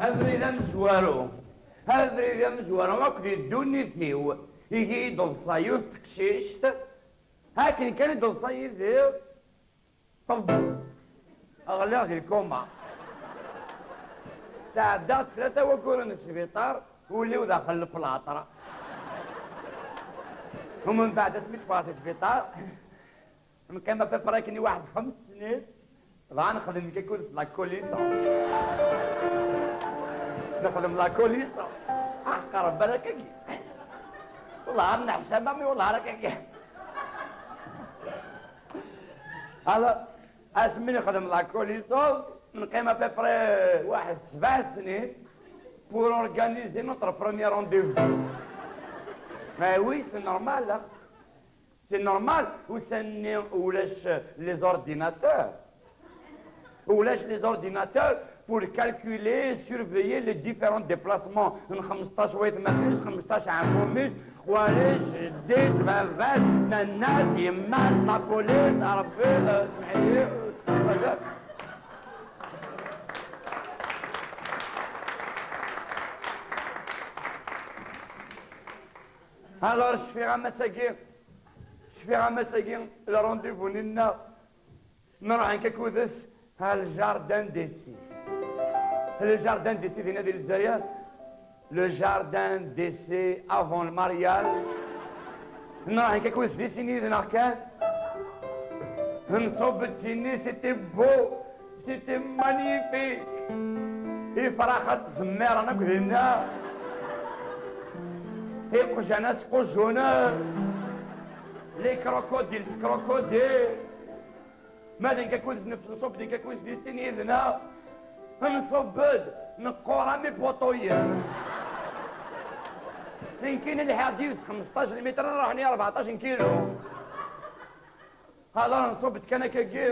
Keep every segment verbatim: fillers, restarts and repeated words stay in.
Abrid amezwaru, abrid amezwaru akk di ddunit-iw, igi-yi-d ḍṣa yiwet teqcict, akken kan i d-ḍṣa yid-i, ṭebb, ɣliɣ di lkuma. Sɛeddaɣ-d tlata waguren n sbiṭar, ul-iw daxel leplaṭra. Umbeɛd asmi d-ffɣeɣ si sbiṭar, Neqqim à peu près akken i waḥed xemt snin, dɣa nexdem nekk akked-s la connaissance. Nexdem la connaissance. Ah, qerreb ara akkagi. Wellah ar neḥcam, a mmi, wellah ar akkagi. Alors, asmi nexdem la connaissance, neqqim à peu près waḥed sebɛa snin pour organiser notre premier rendez-vous. Mais oui, c'est normal, hein. C'est normal, ussan-nni ulac les ordinateurs. Ulac les ordinateurs pour calculer, surveiller les différents déplacements n xmesṭac waytmaten-is, xmesṭac ɛemmumen-is, xwali-s, jeddi-s, baba-s, nanna-s, yemma-s, la police, Rebbi, euh, smeḥ-iyi. Alors, cfiɣ-am ass-agi, cfiɣ-am ass-agi, le rendez-vous-nni-nneɣ, nruḥ nekk akked-s ɣer le jardin d'essai. Le jardin d'essai dinna di Lezzayer, le jardin d'essai avant le mariage. Nruḥ nekk akked-s di sin yid-neɣ kan. Nṣubb-d sinni, c'était beau, c'était magnifique. Ifrax ad ttẓemmiren akk dinna. Iqjan ad squjunen. Les crocodiles ttcrocodin. Ma d nekk akked-s nef-, nṣubb-d nekk akked-s di sin yid-neɣ. Nṣubb-d, neqqur am ipuṭuyen. Nekkini lḥiɣ-d yid-s xmesṭac lmitr, ad ruḥen i rbeɛṭac n kilu. Alors nṣubb-d kan akkagi,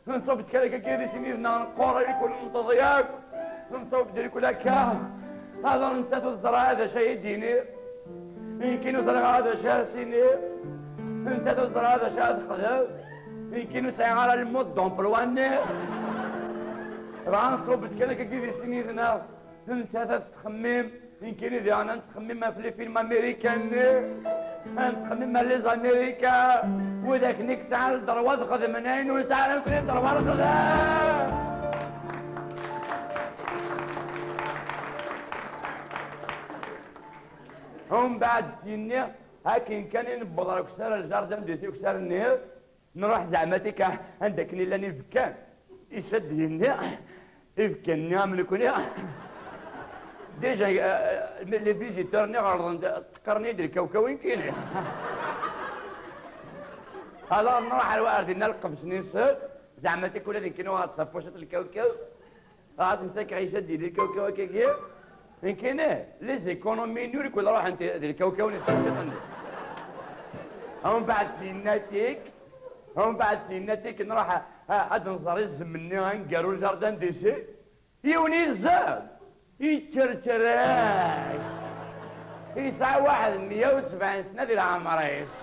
nṣubb-d kan akkagi di sin yid-neɣ, neqqur irkul n teḍyaq, nṣubb-d irkul akka. Alors nettat ur teẓra ara d acu ay d-tini. Nekkini ur ẓriɣ ara d acu ara s-iniɣ. Nettat ur teẓri ara d acu ara texdem. Nekkini ur sɛiɣ ara le mode d'emploi-nni. Dɣa nṣubb-d kan akkagi di sin yid-neɣ. Nettat ad tettxemmim, nekkini diɣen ad nettxemmim ɣef les films américains-nni, ad nettxemmim ɣef les Américains, widak i yesɛan ddrewa ad xedmen ayen ur nesɛi ara nekkni ddrewa ad nexdem. Umbeɛd sinni, akken kan i newweḍ ɣer uksar, le jardin d'essai, uksar-nni, Nruḥ zeɛma tika anda akken i llan ibekkan. Icad yenni, ibekkan-nni am nekni. Déjà, euh, les visiteurs-nni ɣelḍen-d, qqaren-iyi-d lkawkaw nekkini. Alors nruḥ ar, ar dinna lqebs-nni, zeɛma tika ula d nekkini uɣeɣ-d tapuciṭ n lkawkaw. Ɣas netta kɛica di lkawkaw akkagi. Nekkini, les économies-nni ur kul ruḥent di lkawkaw n tfuciṭ-nni. Umbeɛd sinnatik, umbeɛd sinnatik nruḥ a, a, ad nẓer izem-nni aneggaru, le jardin d'essai. Yiwen izem, yeččerčer-ak. Yesɛa waḥed meyya u sebɛin sna di leɛmer-is.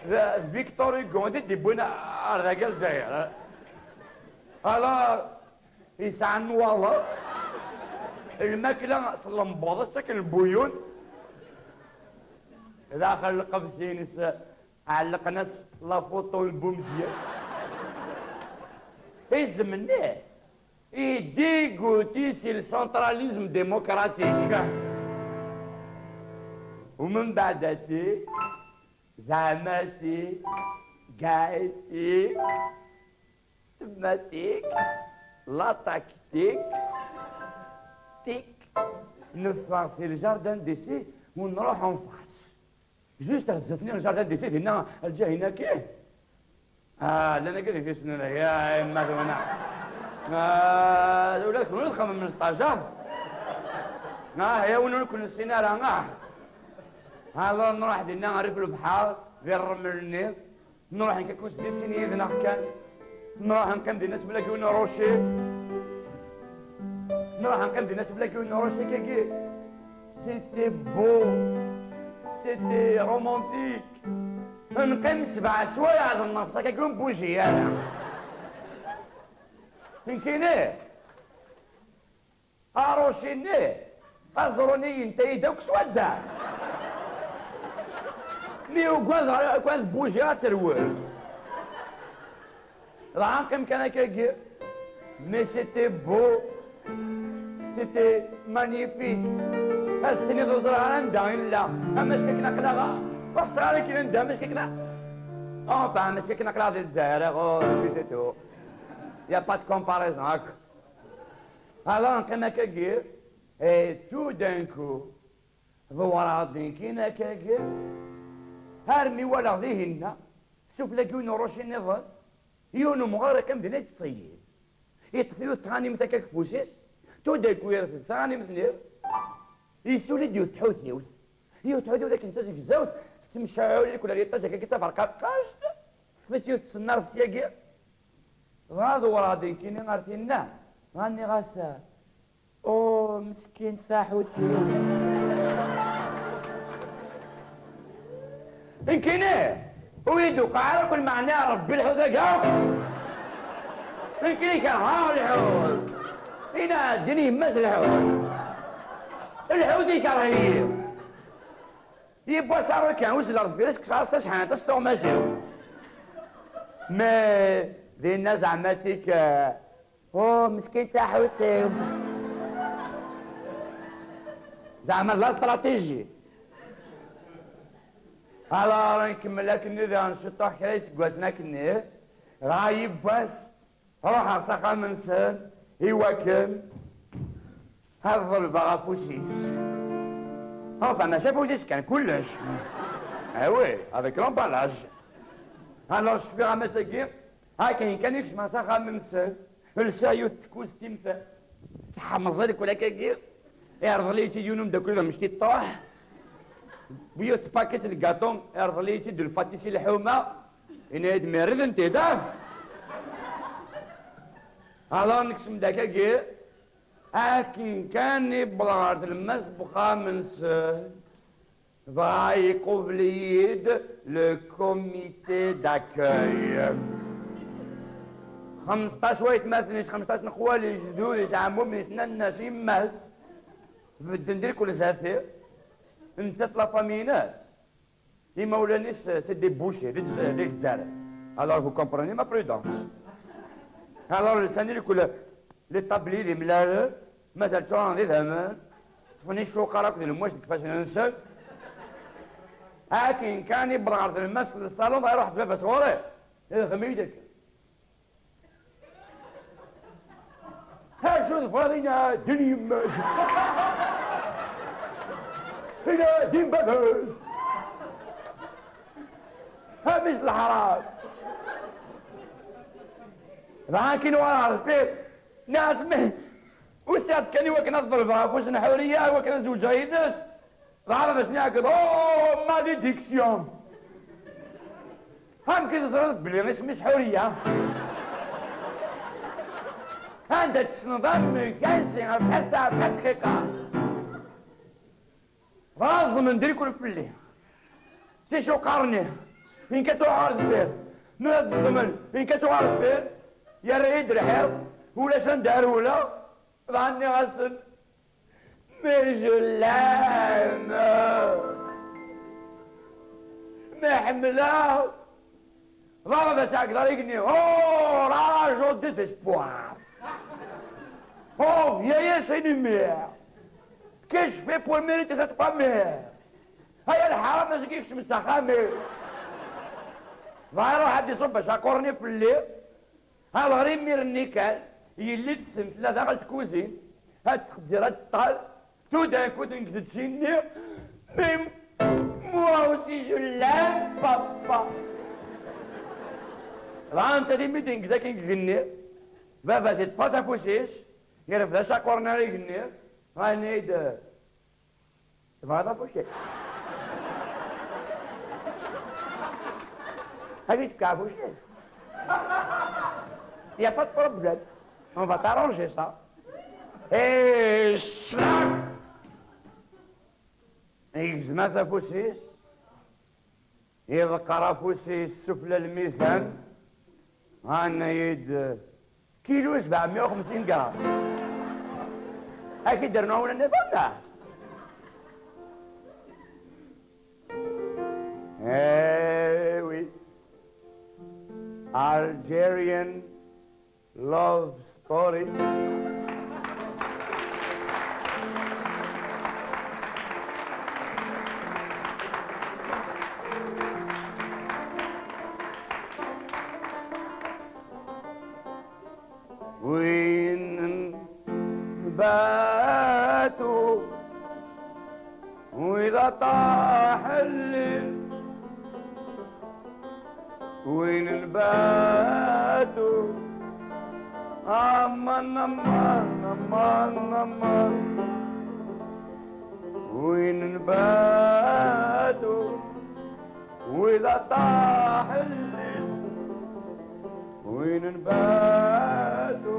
D, d Victor Hugo i t-id-iwwin ar dagi, ar Lezzayer. Alors, Yesɛa nnwaḍer, lmakla s lembuḍ, s akken lbuyun. Daxel lqebs-ines, ɛellqen-as la photo n Bumedya. Izem-nni, Est dégoûté si le centralisme démocratique. ومن بعد ati, زعما ati, قاعد ati, تماتيك, la tactique, tik, نفخ si le jardin d'essai ونروح en face. Juste ar zdat-nni jardin d'essai dinna, lǧahin-agi. Ah, llan akka deg tisnuna, ya yemma twena. Ah, ula d kenwi txemmem s ṭaja. Ah, ya win ur ken-nessin ara, ah. Alors nruḥ dinna, rrif lebḥer, di rrmel-nni. Nruḥ nekk akked di sin yid-neɣ kan. Nruḥ neqqim dinna s blaki n uruci. Nruḥ neqqim dinna s blaki n uruci kagi. C'était beau. C'était romantique. Neqqim sebɛa swayeɛ d nnefṣ akka ur nbuji ara. Nekkini. Aruci-nni, aẓru-nni yenta-yi-d akk s wadda. Mi ugad akk ad bujiɣ ad terwel. Dɣa neqqim kan akkagi. Mais c'était beau. C'était magnifique. Ad s-tiniḍ ur ẓriɣ ara anda i nella. Ama akken aql-aɣ, ur ḥṣiɣ ara akken anda, ama akken a-, enfin, ama akken aql-aɣ di Lezzayer, oh, et puis c'est tout. Y a pas de comparaison, akk. Alors neqqim akkagi, et tout d'un coup, ḍewreɣ-d nekkini akkagi, armi walaɣ dihinna, sufella n yiwen uruci nniḍen, yiwen umɣar yeqqim dinna yettṣeyyid. Yeṭṭef yiwet tɣanimt akka deg ufus-is, tout d'un coup yerfed taɣanimt-nni, yessuli-d yiwet tḥutiwt. Yiwet tḥutiwt akken d tazegzawt, tettmecɛul, kul ar yiṭij akka d taferqaqact, teṭṭef-itt yiwet tsennart syagi. Dɣa ḍewreɣ-d nekkini ar tinna, dɣa nniɣ-as, Oh, meskin taḥuti. Nekkini, ur yi-d-uqeɛ ara akk lmeɛna Rebbi lḥut-agi akk. Nekkini kerheɣ lḥut. Ina din yemma-s lḥut. Lḥut ikerh-iyi. Yiwwas arukan, usleɣ deffir-s, kkseɣ-as tacḥant, as tuɣmas-iw. Mais dinna zeɛma tik, Oh, meskin taḥuti. Zeɛma d la stratégie. Alors, nkemmel akkenni daɣen ciṭuḥ kra iseggasen akkenni. Dɣa yiwwas, ruḥeɣ s axxam-nsen, i wakken ad ḍelbeɣ afus-is. Enfin, mačči afus-is kan, kullec. Ah oui, avec l'emballage. Alors, cfiɣ a Mass-agi, akken kan i kecmeɣ s axxam-nsen, lsiɣ yiwet tkustimt teḥmeẓ lkul akkagi, irḍel-iyi-tt-id yiwen umeddakel d amecki ṭṭuḥ, yiwet tpakit n lgaṭu, irḍel-iyi-tt-id lpatisi lḥuma, yenna-yi-d: "Mais rreden-t-id, ah!" Alors nekcem-d akkagi, akken kan i wwḍeɣ ɣer tlemmast n uxxam-nsen, dɣa iqubel-iyi-d le comité d'accueil. Xemsṭac waytmaten-is, xemsṭac n xwali, lejdud-is, ɛemmumen-is, nanna-s, yemma-s, bedden di lkul zdat-i, nettat la famille-ines. Imawlan-is, c'est des bouchers, d igz-, d igzaren. Alors, vous comprenez ma prudence. Alors, lsan-i lekl, les tabliers d imlalen, mazal ččuren d idammen, ṭṭfen icuqar akked lmwac deg ifassen-nsen. Akken kan i wwḍeɣ ɣer tlemmast n ṣṣalun, dɣa iruḥ-d baba-s ɣur-i. Idxem-iyi-d akka. Acu tebɣiḍ, ina din yemma-k, ina din baba-k, a mmi-s n leḥram. Dɣa akken uɣaleɣ ɣer deffir, nniɣ-as: "Mmi, usiɣ-d kan i wakken ad ḍelbeɣ afus n Ḥuriya, i wakken ad zewǧeɣ yid-s." Dɣa baba-s-nni iɛeggeḍ: "Oh, malédiction! Amek i teẓriḍ belli isem-is Ḥuriya? Anda tessneḍ amek ansi ɣef ḥassa ɣef dqiqa?" Dɣa ẓedmen-d irkul fell-i. S icuqaren-nni, nekk ad ruḥeɣ ɣer deffir. Mi ad ẓedmen, nekk ad ruḥeɣ ɣer deffir. Yerra-yi-d lḥiḍ, ulac anda rewleɣ. Dɣa nniɣ-asen: "Mais je l'aime! Mais ḥemmleɣ!" Dɣa baba-s iɛeggeḍ ar igenni: "Oh, rage au désespoir! Oh, vieillesse et numéro. Qu'ai-je fait pour mériter cette première? Aya lḥaram, mazal yekcem s axxam-iw. Dɣa iruḥ ad iṣubb acaqur-nni fell-i. Alɣer imir-nni kan, yelli-tsen tella daxel tkuzint, ad txezzir ad teṭṭal, tout d'un coup, tenkez-d si-nni, mais moi aussi je l'aime, papa. Dɣa netta d imi d-ineggez akken deg igenni, baba-s iṭṭef-as afus-is, irfed acaqur-nni ar igenni, dɣa yenna-yi-d, Tebɣiḍ afus-ik? Ad k-fkeɣ afus-ik. Y a pas de problème. On va t'arranger ça. Et crac! Yegzem-as afus-is, yeḍeqqer afus-is sufella lmizan, yenna-yi-d, Kilo sebɛemya u xemsin gram. Ad k-id-rnuɣ ula nniḍen, neɣ? Eh oui. Algerian love story. Win nbatu, wid aṭaḥ llil, win nbatu, aman, aman, aman, aman, win nbatu. Wid aṭaḥ llil, win nbatu,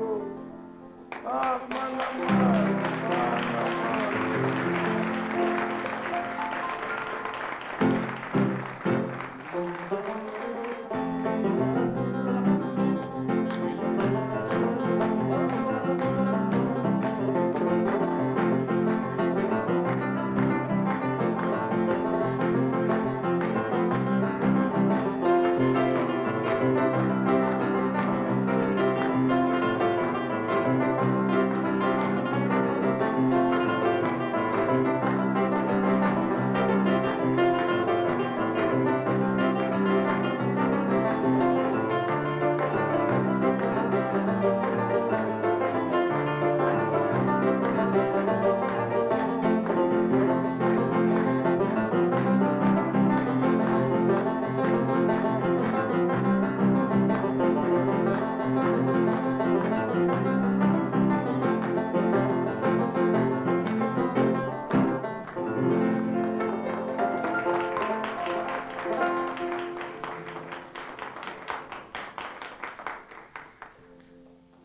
aman, aman, aman, aman.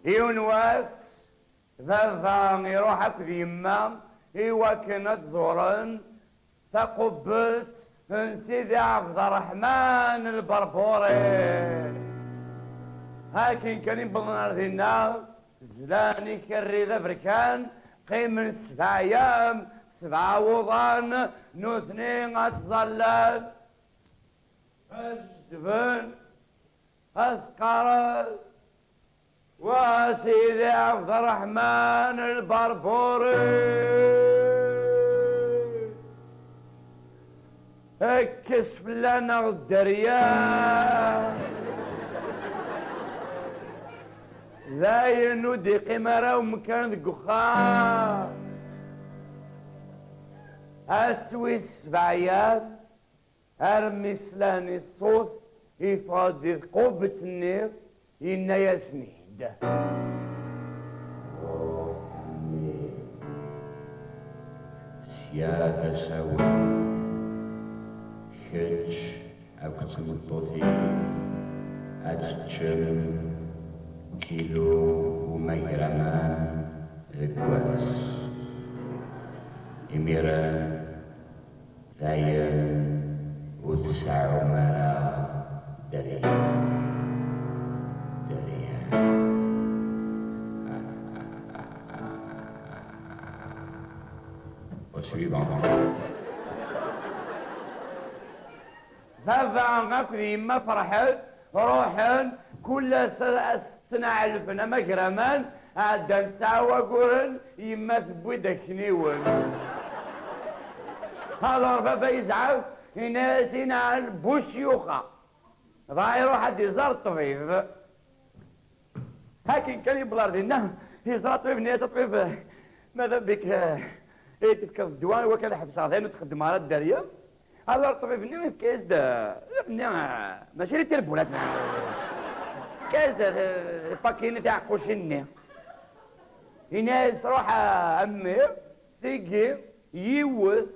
Yiwen wass, baba iruḥ akked yemma i wakken ad ẓuren taqubbelt n Sidi Ɛebd Ṛṛeḥman Lberburi. Akken kan i wwḍen ar dinna, zlan ikerri d aberkan, qqimen sebɛa yam, sebɛa wuḍan, nutni ad ttẓallan, ad jeddben, ad s-qqaren, Wa Sidi Ɛebd Ṛṛeḥman Lberburi, kkes fell-aneɣ dderya. Dayen ur d-iqqim ara umkan deg uxxam. Ass wis sebɛa yam, armi slan i ṣṣut, yeffeɣ-d di tqubbet-nni, yenna-yasen-id. Ruḥ a mmi, sya d asawen, kečč akked tmeṭṭut-ik ad teččem kilu umagraman deg wass. Imiren, Dayen ur tseɛɛum ara dderya. Dderya. Au suivant. Baba akked yemma ferḥen, ruḥen, kul ass ad s-ttnaɛelfen amagraman, Ɛeddan tesɛa waguren, yemma tewwi-d akniwen. Alors baba yezɛef, yenna-yas: "Inɛel bu ccyaxa." Dɣa iruḥ ad d-iẓer ṭṭbib. Akken kan yewweḍ ar dinna, yeẓra ṭṭbib-nni, yenna-yas: "A ṭṭbib, mada bik, eh, i tefkeḍ ddwa i wakken ad ḥebseɣ dayen ur txeddem ara dderya?" Alors ṭṭbib-nni yefka-yas-d, eh, ṭṭbib-nni, eh, mačči d tirbulat, yefka-yas-d, eh, lpaki-nni, tiɛeqqucin-nni. Yenna-yas: "Ruḥ a, a mmi, tigi yiwet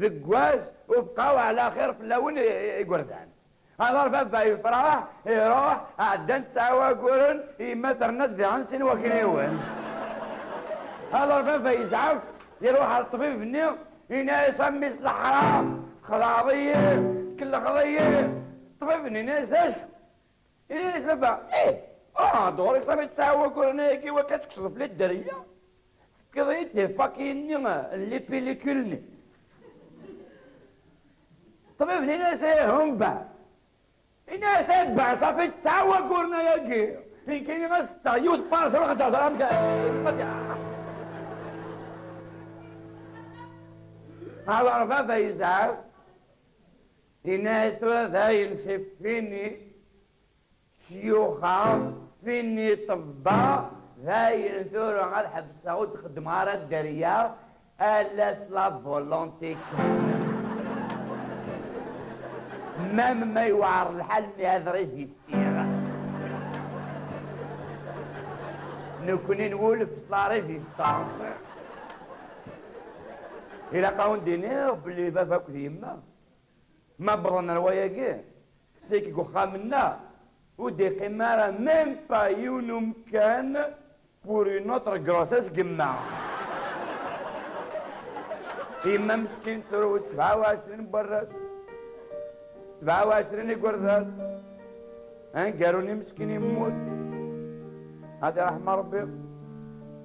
deg wass, ubqaw ɛla xir fell-awen i, i, igerdan." Alors baba yefreḥ, iruḥ, ɛeddan tesɛa waguren, yemma terna-d diɣen sin wakniwen. Alors baba yezɛef, iruḥ ɣer ṭṭbib-nni, yenna-yas: "A mmi-s n leḥram, txedɛeḍ-iyi, tkellxeḍ-iyi." Ṭṭbib-nni yenna-yas: "D acu?" Yenna-yas baba: "Ih, ah, ḍhur-ik sami tesɛa waguren ayagi, wakka tekkseḍ fell-i dderya, tefkiḍ-iyi-d tifakiyin-nni n lipilikulni." Ṭṭbib-nni yenna-yas: "Ih, umbeɛd." Yenna-yas: "Umbeɛd, safi tesɛa waguren ayagi, nekkini ad setteɣ yiwet parcel xeǧǧeɣ tura amek." Alors baba yezɛef, yenna-yas: "Tura dayen, c'est fini. Ccyaxa, fini ṭṭebba, dayen tura ad ḥebseɣ, ur d-xeddmeɣ ara dderya, ala s la volonté kan. Même ma yewɛer lḥal, mais ad résistiɣ." Nekkni nwulef s la résistance. Ilaq-awen d-iniɣ belli baba akked yemma ma wwḍen ar wayagi, c'est que deg uxxam-nneɣ ur d-iqqim ara même pas yiwen umkan pour une autre grossesse, gemma. Yemma meskin turew-d sebɛa u ɛecrin n warrac, sebɛa u ɛecrin n igerdan. Aneggaru-nni meskin yemmut. Ad iṛḥem Ṛebbi.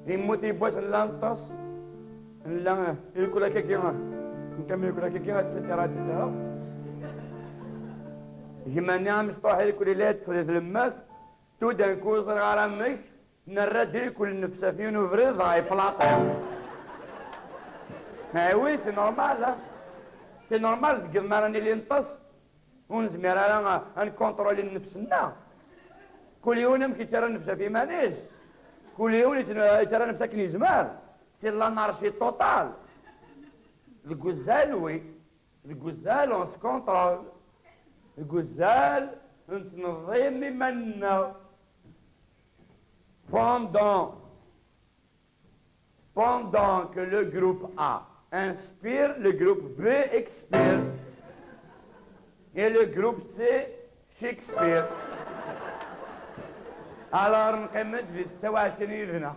Yemmut yiwwas, nella neṭṭes. Nella irkul akkagi, nkamel irkul akkagi, et cetera, et cetera. Gma-nni amecṭuḥ irkul illa yeṭṭes di tlemmast. Tout d'un coup, ur ẓriɣ ara amek, nerra-d irkul nnefs ɣef yiwen ubrid, dɣa yeplaṭi. Eh oui, c'est normal, hein. C'est normal, deg mi ara nili neṭṭes, ur nezmir ara ad nkunṭruli nnefs-nneɣ. Kul yiwen amek yettarra nnefs ɣef yiman-is, kul yiwen yett-, yettarra nnefs akken yezmer. C'est l'anarchie totale. Deg uzal, oui. Deg uzal, on se contrôle. Deg uzal, nettneẓẓim iman-nneɣ. Pendant, pendant que le groupe A inspire, le groupe B expire. Et le groupe C, Shakespeare. Alors, neqqim-d di setta u ɛecrin yid-neɣ.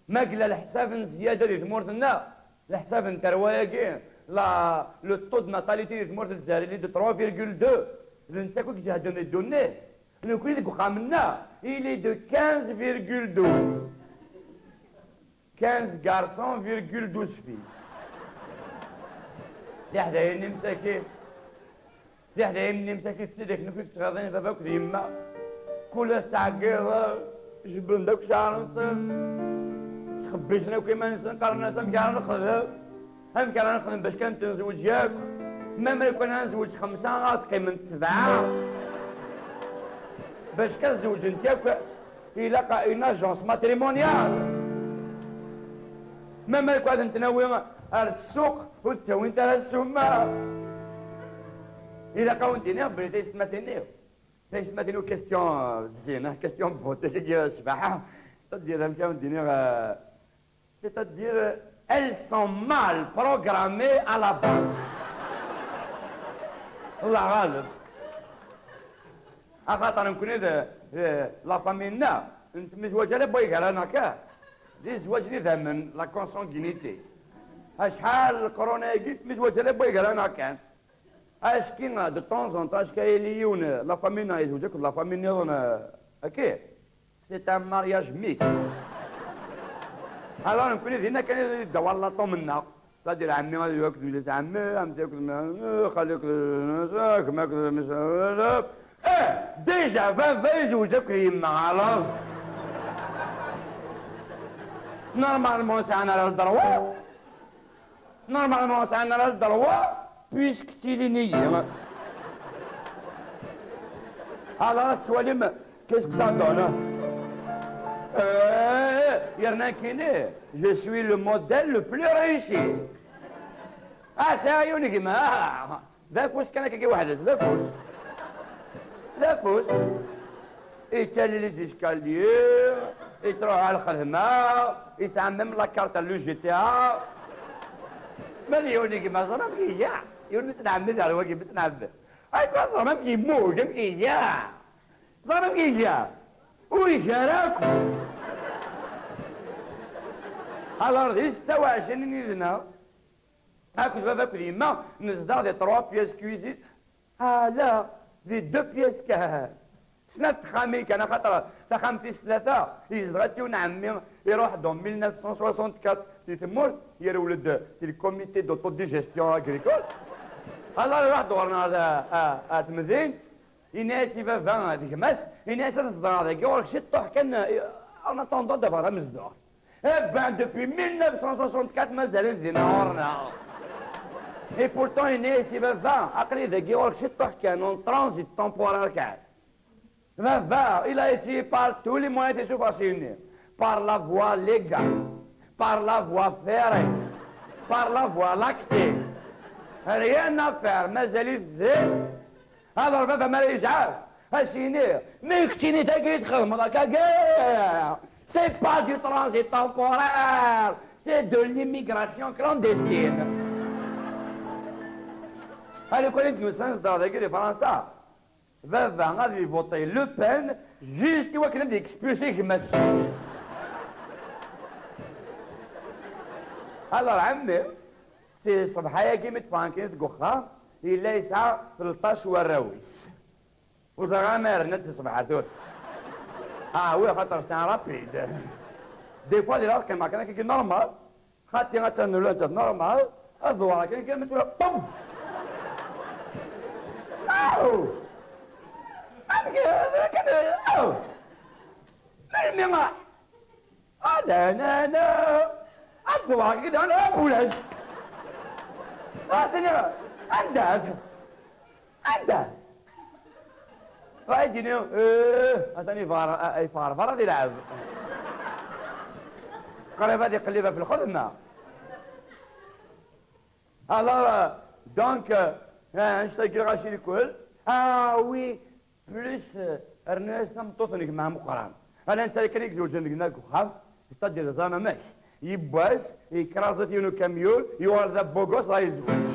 Ma yella leḥsab n zzyada di tmurt-nneɣ, leḥsab n tarwa-agi, la, le taux de natalité di tmurt n Lezzayer, il est de trois virgule deux, d netta akk i ijehden di ddunit. Nekkni deg uxxam-nneɣ, il est de quinze virgule douze. Quinze garçons virgule douze filles. Tiḥdayin-nni msakin. Tiḥdayin-nni msakin ttselliken akk i yettɣiḍin baba akked yemma. Kul ass ttɛeggiḍen, jebbden-d akk ccɛer-nsen, ttxebbicen akk iman-nsen, qqaren-as: "Amek ara nexdem? Amek ara nexdem bac kan tenzewǧ yakk? Ma mer kan ad nezweǧ xemsa, ad qqiment sebɛa. Bac kan zewǧent yakk, ilaq une agence matrimoniale. Ma mer kan ad tent-nawi ar ssuq, ur d-ttawint ara ssuma." Ilaq-awen d-iniɣ belli taysetmatin-iw, taysetmatin-iw, question, euh, zzin, hein, question n beauté, tagi, euh, ccbaḥa. C'est-à-dire, amek awen d-iniɣ, euh, c'est-à-dire, euh, elles sont mal programmées à la base. Allah ɣaleb. Axaṭer nekkni d, d la famille-nneɣ, nettmizwaǧ ala n way gar-aneɣ kan. D izwaǧ n idammen, la consanguinité. Acḥal leqrun-agi nettmizwaǧ ala n way gar-aneɣ kan. Acki, de temps en temps, acki ad yili yiwen, la famille-nneɣ yezweǧ akked la famille nniḍen, euh, akka. C'est un mariage mixte. Alors nekkni dinna kan i d awal laṭum-nneɣ. C'est-à-dire, ɛemmi ad yili akked mmi-s n ɛemmi, ɛemti akked mmi-s n ɛemmi, xali akked mmi-s n xali, gma akked mmi-s n xali. Eh, déjà, baba yezweǧ akked yemma, alors. Normalement, sɛan ara le droit. Normalement, sɛan ara le droit, puisque ttilin-iyi. Alors, tettwalim, qu'est-ce que ça donne? Euh, yerna nekkini, je suis le modèle le plus réussi. Ah, sɛiɣ yiwen gma. D afus kan akka weḥd-s, d afus. D afus. Yettali les escaliers, yettruḥ ɣer lxedma, yesɛa même la carte à le G T A. Ma d yiwen gma, ẓer amek iga. Yiwen mi s-nɛemmed ar wagi, mi s-nɛemmed. Ay, ẓer amek yemmug, amek iga. Ẓer amek iga. Ur iga ara akk. Alors, di setta u ɛecrin yid-neɣ, akked baba akked yemma, nezdeɣ di trois pièces cuisine. Ah, la, di deux pièces kan. Snat texxamin kan, axaṭer taxxamt tis tlata yezdeɣ-itt yiwen ɛemmi, iruḥ-d en mille neuf cent soixante-quatre si tmurt, yerwel-d si le comité d'autodigestion agricole. Alors, iruḥ-d ɣur-neɣ ar, ar, ar temdint, yenna-yas i baba d gma-s, yenna-yas ad zedɣeɣ dagi ɣur-k ciṭṭuḥ kan, en attendant d'avoir amezduɣ. Eh ben, depuis mille neuf cent soixante-quatre, mazal-it dinna ɣur-neɣ. Et pourtant, yenna-yas i baba, aql-i dagi ɣur-k ciṭṭuḥ kan, en transit temporaire kan. Baba, il a essayé par tous les moyens, t'es sûr, par la voie légale, par la voie ferrée, par la voie lactée. Rien à faire, mazal-it din. Alors, baba, mi ara yezɛef, ad s-yini, mais keččini tagi i txedmeḍ akka, c'est pas du transit temporaire, c'est de l'immigration clandestine. Alukan i d-nusan zedɣeɣ dagi di Fransa, baba ad ivuṭi Le Pen juste i wakken ad d-expulsi gma-s. Alors, ɛemmi, si ṣṣbeḥ-agi mi d-ffɣen kan deg uxxam, yella yesɛa tleṭṭac warraw-is. Ur ẓriɣ ara ma rnant ṣṣbeḥ ar tura. Ah oui, xaṭer c'est un rapide. Des fois, di lɛeḍ qqimeɣ kan akka normal. Xaṭi ad ternulent normal. Ad ḍewreɣ kan kan ma tura, pum! Aw! Amek, kan, aw! Melmi? Ah, da, na, na. Ad ḍewreɣ kan kan, ah, ulac! Ah, sini, anda-t? Anda? Ɣa yi-d-yini, eh, atan yeffeɣ ɣer, yeffeɣ ɣer berra ad ilɛeb. Qrib ad iqellib ɣef lxedma. Alors, euh, donc, euh, eh, annect-agi lɣaci lkul. Ah oui, plus, euh, rnu-yas tameṭṭut n gma ameqqran. Ala netta kan i izewǧen deg-neɣ deg uxxam, c'est-à-dire ẓran amek. Yiwwas, yekraẓ-it yiwen ukamyun, yuɣal d abugos dɣa yezweǧ.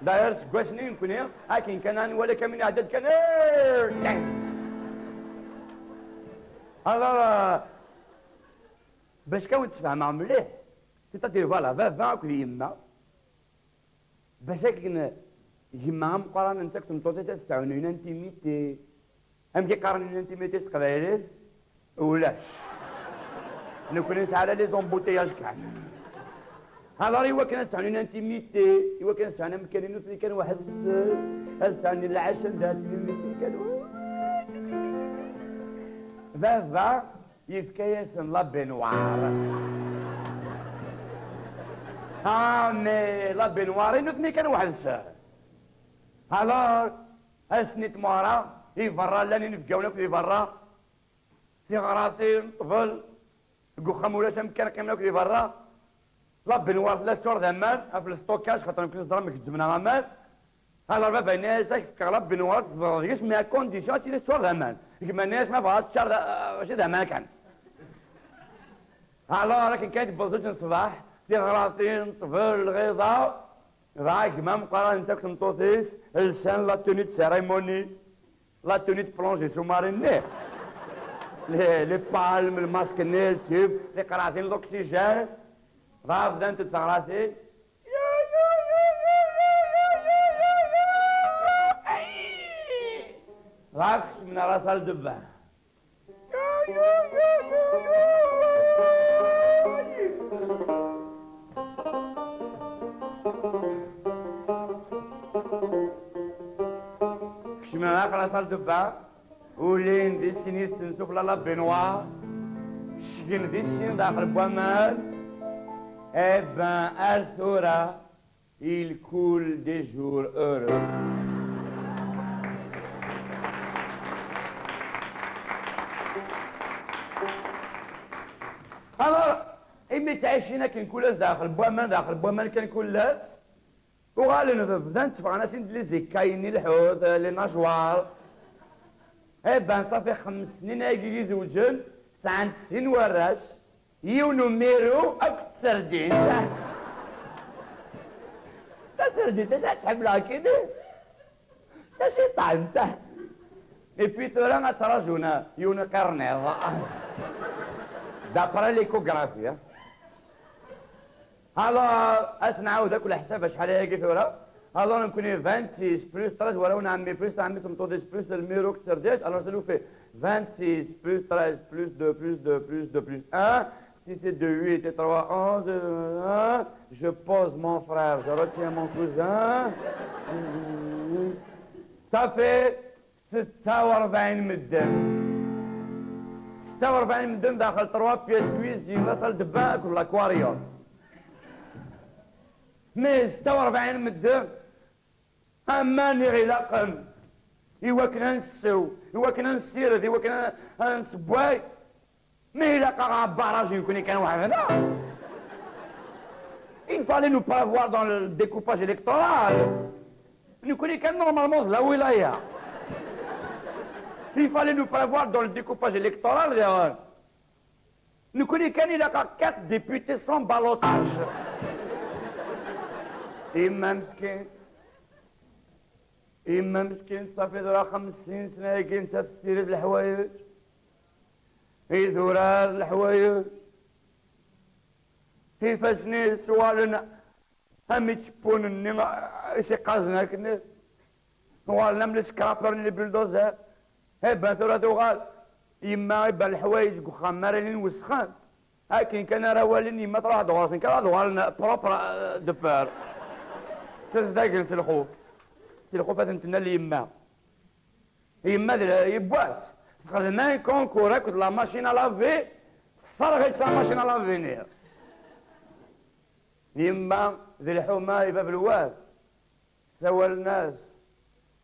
D'ailleurs, seg wass-nni nekkni, akken kan ad nwali akamyun iɛedda-d kan, eh, alors, euh, bac kan wen-d-sfehmeɣ mliḥ, c'est-à-dire, voilà, baba akked yemma, bac akken gma ameqqran netta akked tmeṭṭut-is ad sɛun une intimité. Amek i qqaren une intimité s teqbaylit? Ulac. Nekkni nesɛa ala les embouteillages kan. Alors, i wakken ad sɛun une intimité, i wakken ad sɛun amkan i nutni kan weḥd-sen, ad sɛun lɛac anda ad ttinin nutni kan. Baba yefka-yasen la baignoire. Ah, mais la baignoire i nutni kan weḥd-sen. Alors, ass-nni n tmeɣra, i berra llan inebgawen akk di berra, tiɣratin, ṭṭbel, deg uxxam ulac amkan, qqimen akk di berra. La baignoire tella teččur d aman, ɣef le stockage, xaṭer nekkni neẓra amek gezzmen aman. Alors baba yenna-yas, ad k-fkeɣ la baignoire, tzedɣeḍ deg-s, mais à condition ad tili teččur d aman. Gma yenna-yas, ma bɣa ad teččar d, mačči d aman kan. Alors akken kan tewweḍ zuǧ n ṣṣbeḥ, tiɣratin, ṭṭbel, lɣiḍa, dɣa gma ameqqran netta akked tmeṭṭut-is lsan la tenue de cérémonie. La tenue de plongée sous-marine-nni. Les, les palmes, le masque-nni, le tube, tiqraɛtin, l'oxygène. Dɣa bdant-d teɣratin. Dɣa kecmen ɣer la salle de bain. Kecmen ɣer la salle de bain. Ulin di sin yid-sen sufella la baignoire. Gen di sin daxel n waman. Eh ben, ar tura, il coule des jours heureux. Alors, imi ttɛicin akken kul ass daxel n waman, daxel n waman kan kul ass, uɣalen bdan tteffɣen-asen-d les écailles-nni, lḥut, les nageoires. Eh ben, ṣafi xems snin ayagi i zewǧen, sɛan sin warrac, yiwen umiru akked tserdint. Taserdint, acu ad tḥemmleɣ akkini? D taciṭant. Et puis tura ad ttrajun yiwen iqirniḍ. D'après l'échographie. Alors, ad s-nɛawed akk leḥsab acḥal ayagi tura. Alors, nekkni vingt-six plus treize, wala un ɛemmi plus ɛemmi tmeṭṭut-is plus lmiruk tserdit. Alors, ça nous fait vingt-six plus treize plus deux plus deux plus deux plus un. Si c'est deux, huit et trois, onze, euh, un. Je pose mon frère, je retiens mon cousin. Ça fait ستة وأربعين medden. ستة وأربعين medden daxel trois pièces cuisine, la salle de bain akked l'aquarium. Mais ستة وأربعين medden, aman i ɣ-ilaqen i wakken ad nsew, i wakken ad nessired, i wakken ad, ad nsewway. Mais ilaq-aɣ barrage nekkni kan weḥd-neɣ. Il fallait nous prévoir dans le découpage électoral. Nekkni kan normalement d la wilaya. Il fallait nous prévoir dans le découpage électoral, daɣen. Nekkni kan ilaq-aɣ quatre députés sans ballottage. Imma meskin. Imma meskin, ṣafi tura xemsin sna-agi nettat tessirid leḥwayeǧ. Idurar leḥwayeǧ. Ifassen-is uɣalen am ičeppunen-nni i s-iqqazen akken. Uɣalen am les scrapers-nni, les bulldozers. Eh ben, tura tuɣal yemma, eh ben, leḥwayeǧ deg uxxam mi ara ilin wesxen, akken kan ara walin yemma truḥ-d ɣur-sen, kan ad uɣalen propre, euh, de peur. Ttazdagen s lxuf. S lxuf ad ten-tennal yemma. Yemma d l-, yiwwas texdem un concours akked la machine à laver, tesserɣ-itt la machine à laver-nni. Yemma d lḥuma i bab lwad. Ssawalen-as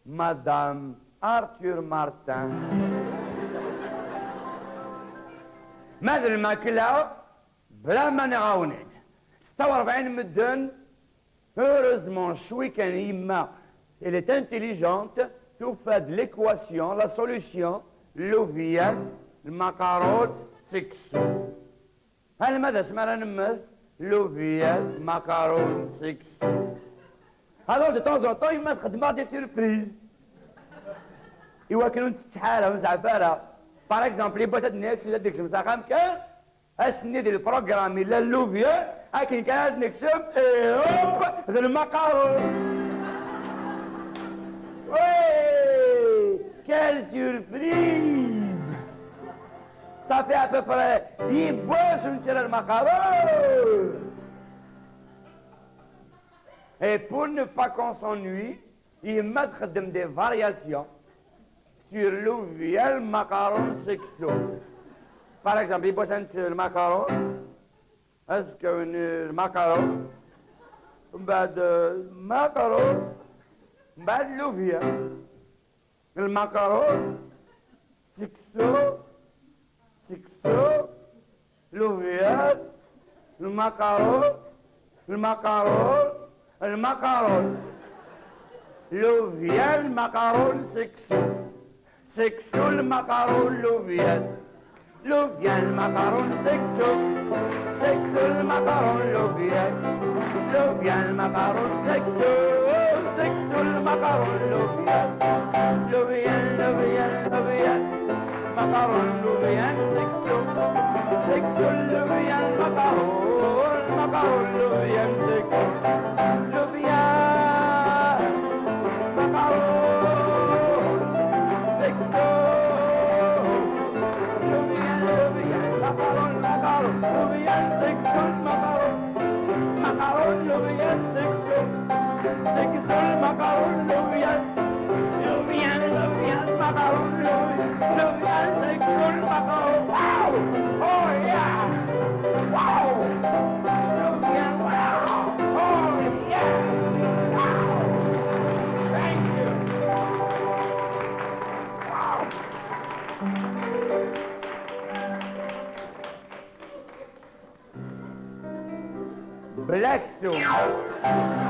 Madame Arthur Martin. Ma d lmakla, bla ma nɣawen-d. ستة وأربعين medden, heureusement, cwi kan yemma, elle est intelligente, tufa-d l'équation, la solution, lubyan, lmaqarun, seksu. Alma d asmi ara nemmet, lubyan, maqarun, seksu. Alors, de temps en temps, yemma txeddem-aɣ des surprises. I wakken ur ntetteḥ ara, ur nzeɛf ara. Par exemple, yiwwas ad d-nekcem, ad d-nekcem s axxam kan, ass-nni di lprogramme yella lubyan, akken kan ad d-nekcem, et hop, d lmaqarun. Oui, quelle surprise! Ça fait à peu près yiwwas ur nečči ara lmaqarun. Et pour ne pas qu'on s'ennuie, yemma txeddem des variations sur lubyan, maqarun, seksu. Par exemple, yiwwas ad nečč lmaqarun, azekka-nni lmaqarun, mbeɛd, euh, maqarun, mbeɛd lubyan. Lmaqarun, seksu, seksu, lubyan, lmaqarun, lmaqarun, lmaqarun. Lubyan, lmaqarun, seksu. Seksu, lmaqarun, lubyan. Lubyan, lmaqarun, seksu. Seksu, lmaqarun, lubyan. Lubyan, lmaqarun, seksu. Seksu, lmaqarun, lubyan. Lubyan, lubyan, lubyan. Maqarun, lubyan, seksu. Seksu, lubyan, maqarun. Maqarun, lubyan, seksu. Lubyan, maqarun, seksu. Lubyan, lubyan, maqarun, maqarun, lubyan, seksu, maqarun. Maqarun, lubyan, seksu. Seksu, maqarun, lubyan. Lubyan, lubyan, maqarun, lubyan, lubyan, seksu, maqarun. Wow! Oh yeah! Bla aksum.